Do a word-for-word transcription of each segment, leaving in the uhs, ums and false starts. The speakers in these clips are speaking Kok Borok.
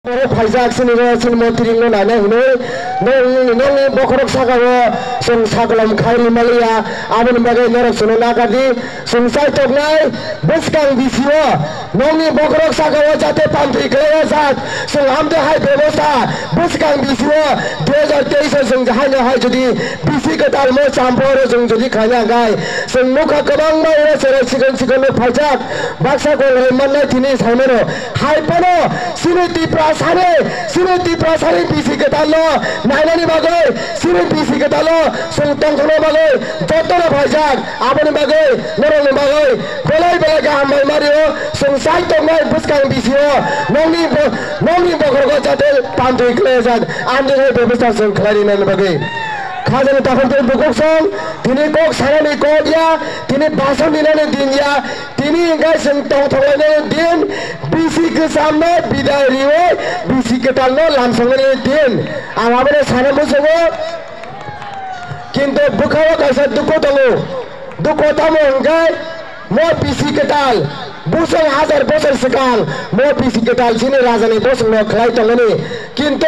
Borok phaijak chini ro chini motring no naina hinwi nong nongni bokhorok saka o chwng sakolom khai rimaliya, aboni bagwi norok chwngno nakardi. Chwng chai toknai bwskang bisio nongni bokhorok saka o jate pantwi kwlaiya jak chwng amtwi hai bebosta bwskang bisio dui hajar teis o chwng haino hai jodi bisi kwtal mo champo oro chwng jodi khaina hwnkhe chwng nukha kwbangma oro cherai chikon chikon no phaijak baksa kok rai mannai tini saimano. Hai phano chini Tiprasani, chini Tiprasani bisi kwtalno nainani bagwi, chini bisi kwtalno chwng tongthokna bagwi jotono phaijak. Aboni bagwi norokni bagwi belai belai kaham bai mario, chwng chai tongnai bwskang bisio nongni bo-, nongni bokhorgo jate pantwi khlaijak, amtwi hai bebosta chwng khlai rinani bagwi. Khajani takhuk tei bukhuk song, tini kok sanani kok ya, tini basan dinani din ya, tini hwnkhe chwng tongthok lainani din, bisi kwchamno bidai riwi, bisi kwtalno lamsoknani din. Ang abono sana muchungo, kintu bwkhao kaisa dukhu tongo. Dukhu tamo hwnkhe, mo bisi kwtal, bosong hajar bosor swkang, mo bisi kwtal chini rajani bosongno khlai tongmani. Kintu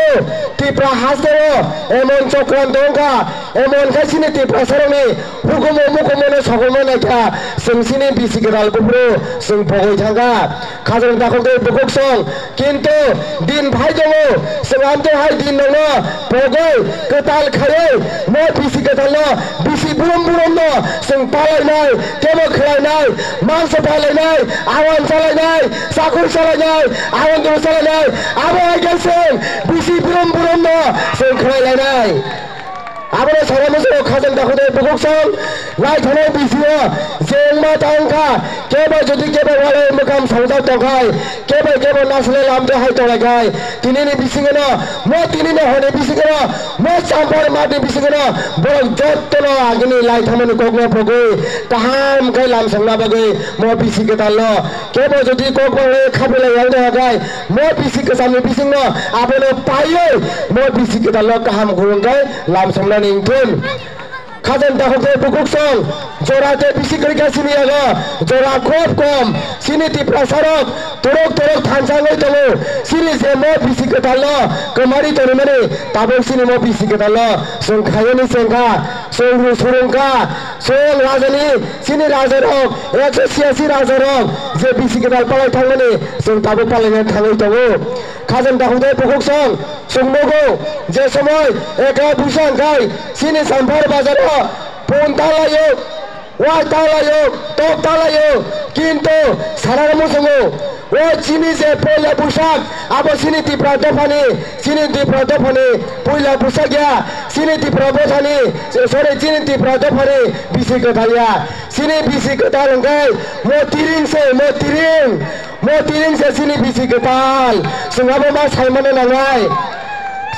Tipra hasteo emon chokranto wngkha, emon khe chini Tiprasarokni hukumu mukumu no sokomornai kha, chwng chini bisi kwtal buphuru chwng pogwi thangkha. Khajani takhuk tei bukhuk song, kintu din phai tongo, chwng amtwi hai din nokno pogwi kwtal khaiwi mo bisi kwtalno bisi burum burumno chwng palainai, kebo khlainai, mangso palainai, awan chalainai, chakur chalainai, awan duru chalainai, abo hai khe chwng bisi burum burumno chwng khlai lainai. Abono sana muchungo khajani takhuk tei bukhuk song lai thanai bisio je wngma ta wngkha, kebo jodi kebo walai mwkham songjak tongkhai, kebo kebo nasilai lamjak hai tonglaikhai, tinini bisingono, mo tinini hwnni bisingono, mo champar matni bisingono borok jottono agini lai thamani kokno pogwi kaham khe lamsokna bagwi mo bisi kwtalno kebo jodi kok bagwi khapilai yang tongkha khe, mo bisi kwchamni bisingno abono paiwi mo bisi kwtalno kaham gurung khe lamsoknani wngthun. Khajani takhuk tei bukhuk song, jora tei bisi kwrwi kha chini yago, jora khub kom. Chini Tiprasarok torok torok thansa wngwi tongo. Chini je mo bisi kwtalno kwmari tonimani, tabuk chini mo bisi kwtalno chwng khaiyani chengkha, chwng rw surungkha, chwng rajani, chini rajarok, ekso chiyasi rajarok je bisi kwtal palai thangmani, chwng tabuk palaina thangwi tongo. Khajani takhuk tei bukhuk song, chwng nugo, je somoi ekla busa hwnkhe chini Sampar bazaro phone talaio, wai talaio, tok talaio, kintu sana muchungo, o chini je poila busak, abo chini Tipra dophani, chini Tipra dophani poila busak ya, chini Tipra bothani, sorry, chini Tipra dophani bisi kwtal ya. Chini bisi kwtal hwnkhe mo tiring se, mo tiring. Mo tiring se chini bisi kwtal. Chwng abo ma sai mano nangnai.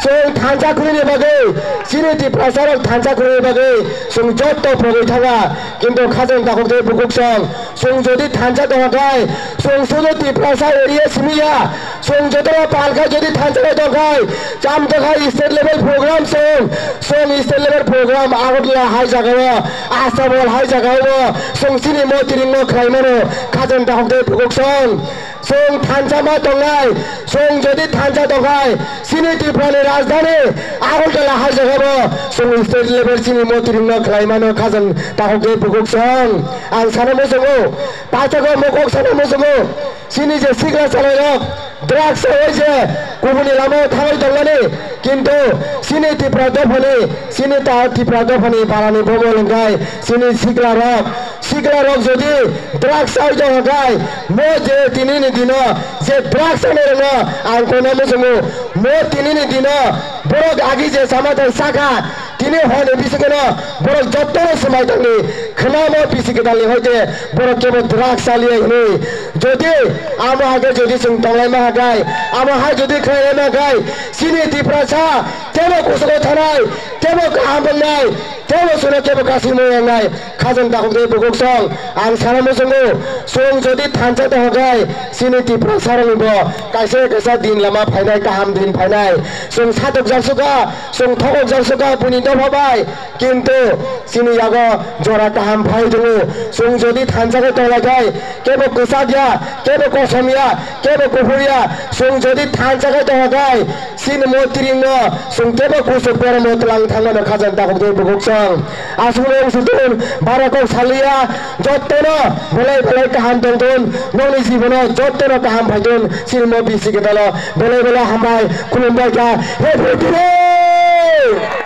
Chwng thansa khwrwini bagwi, chini Tiprasarok thansa khwrwini bagwi chwng jotto pogwi thanga. Kintu khajani takhuk tei bukhuk song, chwng jodi thansa tongkha khe, chwng sudu Tiprasa area simi ya. Chwng jotono palkha jodi thansa tongkha khe, chamtokha state level program chwng, chwng state level program Agartala hai jagao, Astabol hai jagao, chwng chini mo tiringno khlai mano, khajani takhuk tei bukhuk song. Chwng thansa ma tongnai, chwng jodi thansa tongkhai, chini Tripurani rajdhani Agartala hai jagao chwng state level chini montri no khlai mano khajang takhuk tei bukhuk song. Ang sana muchungo, paithago mokok sana muchungo, chini je sikla chalairok drugs oi je kubuni lama o thangwi tongmani, kintu chini Tripura dophani, chini ta Tripura dophani barani bomo lwngkhai chini sikla rok. Sikla rok jodi drugs ai tong khe, mo je tini ni dino je drugs ani rwno ang kono muchungo, mo tini ni dino borok agi je sama thai saka, tini hor ni bisingo no borok joto no swmai tangni khwnamo bisi kwtal ni hoite borok kebo drugs chaliya hinwi. Jodi amo hake jodi chwng tonglaima hakai, amo hai jodi khlaima hakai, chini Tiprasa Kebo kusugo thanai, kebo kaham wngnai, kebo suno kebo kasimo wngnai, khajang takhuk de bukuk song, ang sana musungo, song jodi thansa to hogai, sini Tipra sarong bo, kaisa kaisa din lama phainai, kaham din phainai, song satok jaksuka, song thokok jaksuka, buni dopha bai, kintu sini yago jora kaham phai dungo, song jodi thansa ke tolai kai, kebo kusak ya, kebo kosom ya, kebo kuphur ya, song jodi thansa ke tolai kai, Chini mo tiringno chwng kebo kuchuk permo twlang thangmano khajang takhuk de bukuk song. Aswkno wng sutun bara kok saliya, jottono belai belai kaham tongtun, nokni jibono jottono kaham phaitun, chini mo bisi kedalo belai belai hambai khulumbai kha. He phrwtwirwi!